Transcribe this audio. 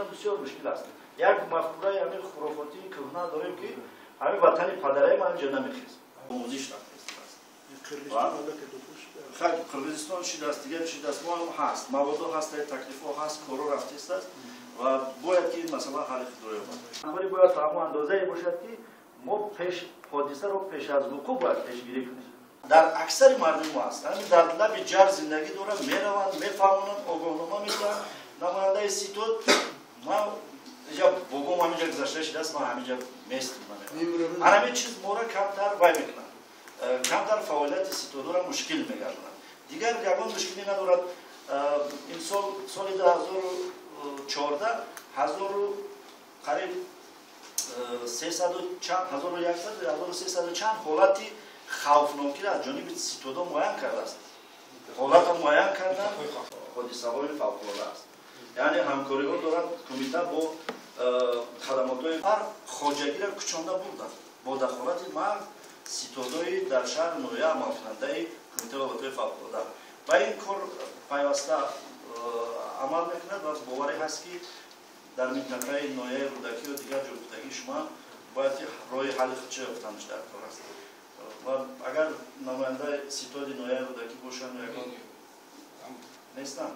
кардан бисёр мушкил аст. Як мафкураи ҳамин хурофотии кӯҳна дорем, ки ҳамин ватани падараи ман ҳаминҷа намехезад. Омӯзиш рафтааст. Қирғизистон шидааст, дигар шидааст, мо ҳам ҳаст, маводо ҳаст, таклифҳо ҳаст, корҳо рафтааст ва бояд ки ин масъала ҳалли худро ёбад. Ҳамкорӣ бояд то ҳамон андозае бошад, ки мо пеш ҳодисаро пеш аз вуқӯъ бояд пешгирӣ кунем. Дар аксари мардуми мо ҳаст, ҳамин дар лаби ҷар зиндагӣ доранд, мераванд, мефаҳмонанд, огоҳнома медиҳанд. Намояндаи ситод ман инҷа бобом ҳаминҷа гузашта шидааст, ман ҳаминҷа местам. Ҳамин чиз моро камтар вай мекунад, камтар фаъолияти ситодора мушкил мегардонад. Дигар ягон мушкилӣ надорад. Имсол, соли 2014, ҳазору қариб сесаду чанд, 1100, 1300 чанд ҳолати хавфнокиро аз ҷониби ситодо муайян кардааст. Ҳолатро муайян кардан ҳодисаҳои фавқулода аст, яъне ҳамкориҳо дорад кумита бо хадамотҳои ҳар хоҷагиро кӯчонда бурданд бо дахолати мард ситодои дар шаҳр ноҳия амалкунандаи кумитаи ҳолатҳои фавқулода. Ва ин кор пайваста амал мекунад ва боварӣ ҳаст, ки дар минтақаи ноҳияи Рӯдакию дигар ҷо гуфтагии шумо бояд ки роҳи ҳалли худшо ёфтанаш дар кор аст. Ва агар намояндаи ситоди ноҳияи Рӯдакӣ бошанд, ягон нестанд?